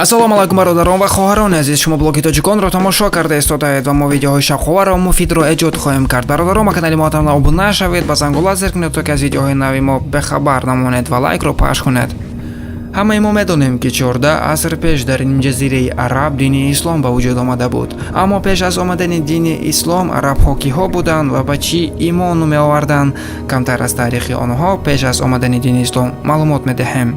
Ассалому алайкум, бародарон ва хоҳарони азиз! Шумо блоги тоҷиконро тамошо карда истодаед ва мо видеоҳои шавқовару муфидро эҷод хоҳем кард. Бародарон, ба канали мо ҳатман обуна шавед, ба зангула зер кунед, то ки аз видеоҳои нави мо бехабар намонед ва лайкро пахш кунед. Ҳамаи мо медонем, ки 14 аср пеш дар нимҷазираи Араб дини ислом ба вуҷуд омада буд. Аммо пеш аз омадани дини ислом арабҳо киҳо буданд ва ба чӣ имон меоварданд? Камтар аз таърихи онҳо пеш аз омадани дини ислом маълумот медиҳем.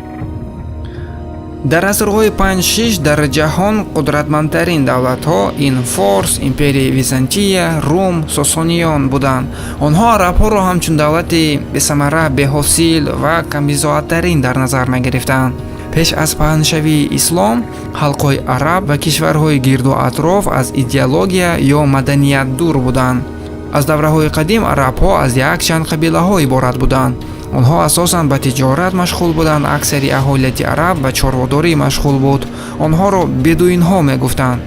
Дар асрҳои 5-6 дар ҷаҳон қудратмандтарин давлатҳо ин Форс, империяи Византия, Рум, Сосониён буданд. Онҳо арабҳоро ҳамчун давлати бесамара, беҳосил ва камбизоаттарин дар назар мегирифтанд. Пеш аз паҳншавии ислом халқҳои араб ва кишварҳои гирду атроф аз идеология ё маданият дур буданд. Аз давраҳои қадим арабҳо аз якчанд қабилаҳо иборат буданд. Онҳо асосан ба тиҷорат машғул буданд. Аксари аҳолияти араб ба чорводорӣ машғул буд. Онҳоро бедуинҳо мегуфтанд.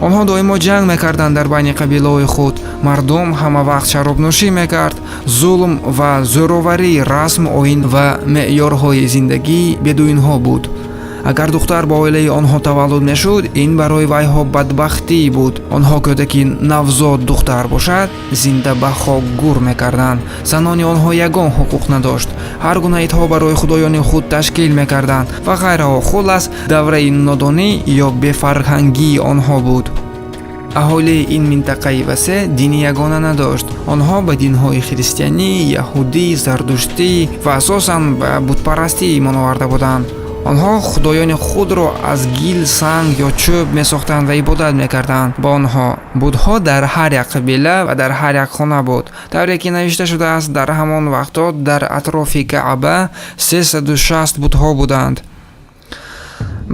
Онҳо доимо ҷанг мекарданд дар байни қабилаҳои худ. Мардум ҳама вақт шаробнӯшӣ мекард. Зулм ва зӯроварӣ расм, оин ва меъёрҳои зиндагии бедуинҳо буд. Агар духтар ба оилаи онҳо таваллуд мешуд, ин барои вайҳо бадбахтӣ буд. Онҳо кӯдаки навзод духтар бошад, зинда ба хок гур мекарданд. Занони онҳо ягон ҳуқуқ надошт. Ҳар гуна идҳо барои худоёни худ ташкил мекарданд ва ғайраҳо. Хуллас, давраи нодонӣ ё бефарҳангии онҳо буд. Аҳолии ин минтақаи васеъ дини ягона надошт. Онҳо ба динҳои христианӣ, яҳудӣ, зардуштӣ ва асосан ба бутпарастӣ имон оварда буданд. Онҳо худоёни худро аз гил, санг ё чӯб месохтанд ва ибодат мекарданд ба онҳо. Будҳо дар ҳар як қабила ва дар ҳар як хона буд. Тавре ки навишта шудааст, дар ҳамон вақтҳо дар атрофи Каъба 360 будҳо буданд.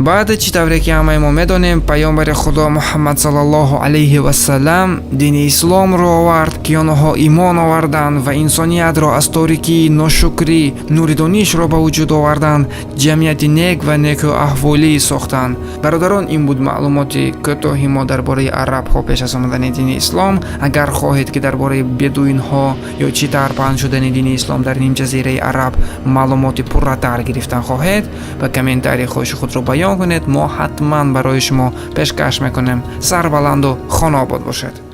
Баъд, чӣ тавре ки ҳамаи мо медонем, паёмбари Худо Муҳаммад саллаллоҳу алайҳи вассалам дини исломро овард, ки онҳо имон оварданд ва инсониятро аз торикии ношукрӣ нури донишро ба вуҷуд оварданд, ҷамъияти нек ва некӯаҳволӣ сохтанд. Бародарон, ин буд маълумоти кӯтоҳи мо дар бораи арабҳо пеш аз омадани дини ислом. Агар хоҳед, ки дар бораи бедуинҳо ё чӣ тавр паҳн шудани дини ислом дар нимҷазираи Араб маълумоти пурратар гирифтан хоҳед, ба комментарий хоҳиши худро баён кунед, мо ҳатман барои шумо пешкаш мекунем. Сарбаланду хонаобод бошед.